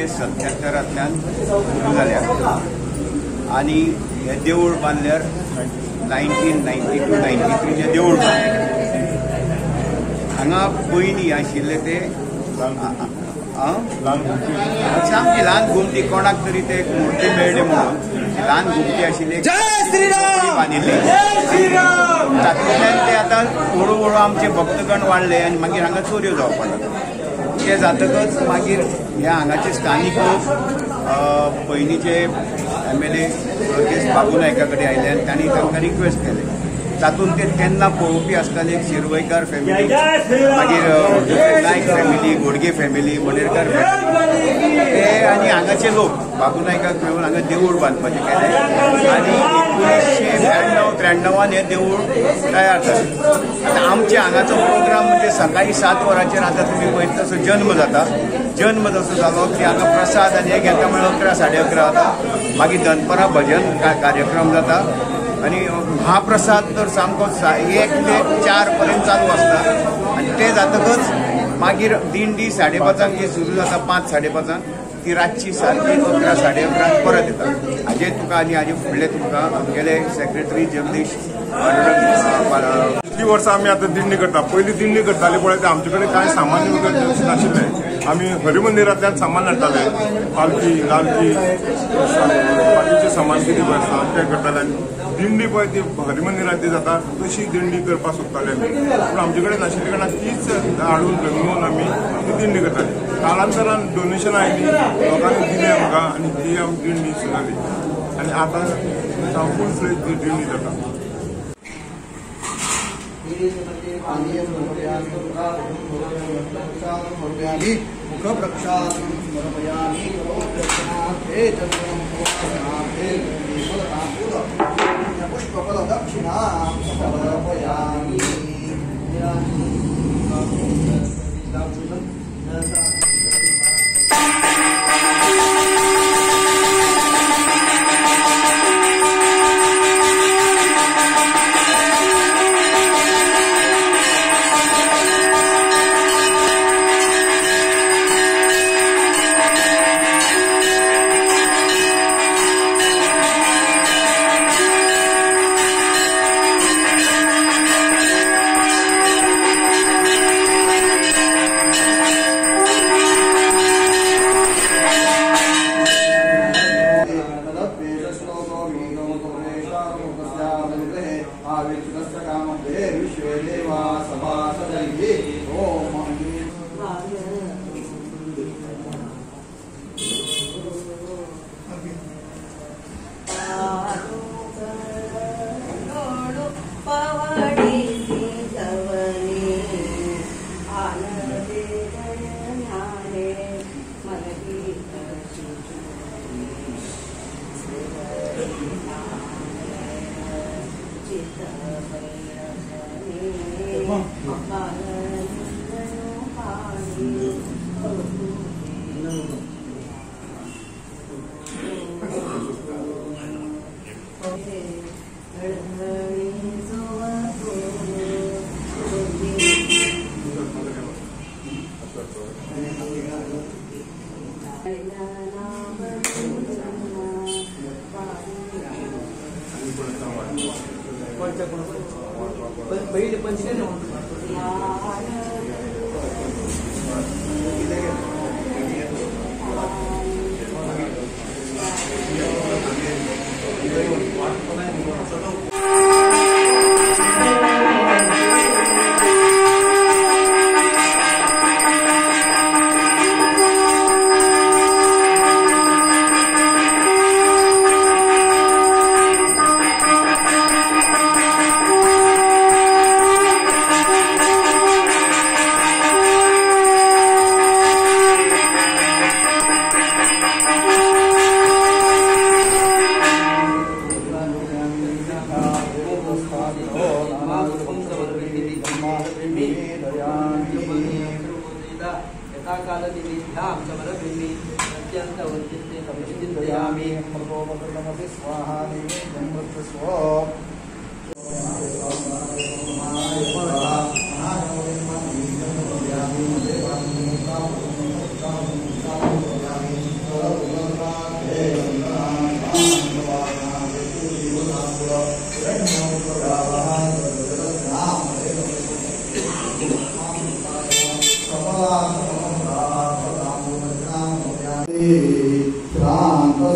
1977 सुरू जाल्या आनी हे देवूळ बांदल्यार 1992-93 हें देवूळ बांदलें. हांगा पयलीं आशिल्ले ते सामकी ल्हान घुमटी, कोणाक तरी ते एक मुर्ती मेळ्ळी म्हणून ल्हान घुमटी आशिल्ली बांदिल्ली. तातूंतल्यान ते आतां हळू हळू आमचे भक्तगण वाडले आनी मागीर हांगा चोरयो जावपाक लागल्यो. ते जातकच मागीर ह्या हांगाचे स्थानीक लोक पयलींचे MLA स्वर्गेस्त बाबू नायका कडेन आयले आनी तांणी तांकां रिक्वेस्ट केलें. तातूंत ते तेन्ना पळोवपी आसताले एक शिरवयकार फॅमिली, मागीर Naik family, Godge family, Manerkar family, ते आनी हांगाचे लोक बाबू नायकाक मेळून हांगा देवूळ बांदपाचें केलें आनी 1992-93 हें देवूळ तयार जालें. आतां आमचे हांगाचो प्रोग्राम म्हणजे सकाळीं 7 वरांचेर आतां तुमी पळयता तसो जन्म जाता. जन्म जसो जालो की हांगा प्रसाद आनी हें घेता म्हळ्यार 11, 11:30 जाता. मागीर दनपरां भजन कार्यक्रम जाता आनी महाप्रसाद तर सामको 1 ते 4 पर्यंत चालू आसता आनी ते जातकच मागीर दिंडी 5:30 जी सुरू जाता, 5, 5:30 ती रातची सारकी 11, 11:30 परत येता. हाजे तुका आनी हाजे फुडले तुमकां आमगेले सेक्रेटरी जगदीश. इतलीं वर्सां आमी आतां दिंडी करता. पयलीं दिंडी करताली पळय ते आमचे कडेन कांय सामान नाशिल्लें. आमी हरिमंदिरांतल्यान सामान हाडटाले, पालखी, लालखी, बाकीचें सामान कितें पळय आसता तें करताले. दिंडी पळय ती हरिमंदिरांत जाता तशी दिंडी करपाक सोदताले आमी, पूण आमचे कडेन नाशिल्ले कारणान तीच हाडून रंगोवन आमी ती दिंडी करताले. कालांतरान डोनेशनां आयलीं, लोकांनी दिलें आमकां आनी ती आमी दिंडी सुरू जाली आनी आतां फूल फ्लेज दिंडी जाता.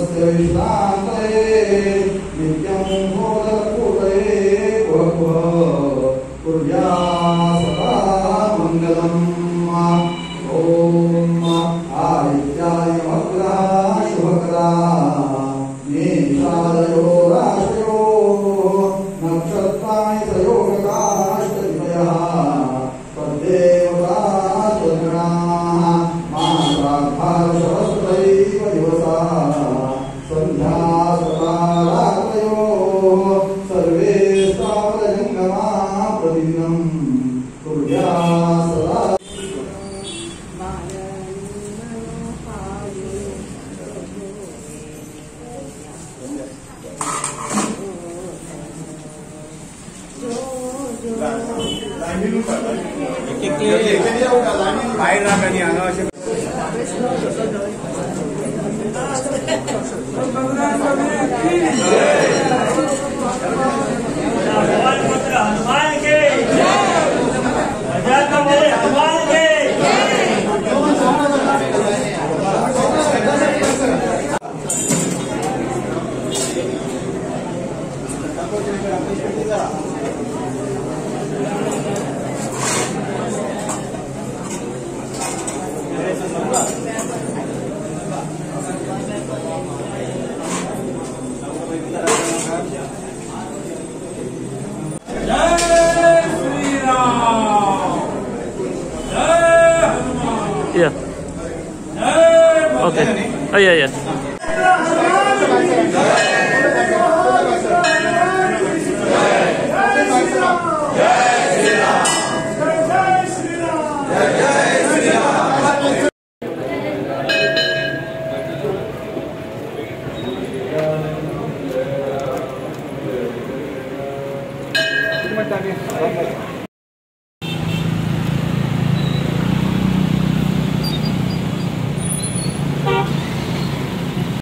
तस्य विश्रान्तये नित्यं भोजपूतये कुह कुर्यात् सदा मङ्गलम्। ॐ आदित्याय नवग्रहा शुभकरा मेषादयो राशयो नक्षत्राणि संयोगकाष्टदिवयः तद्देवता त्वद्गणाः मासाभाषवस्तैव दिवसाः सन्ध्या सदा रात्रयो सर्वे स्थावरजङ्गमा प्रतिदिनं कुर्यात् सदा। भायर नाका न्ही हांगा अशें Hanuman K Hanuman K. Yeah. Okay. Oh yeah, yeah. Thank you.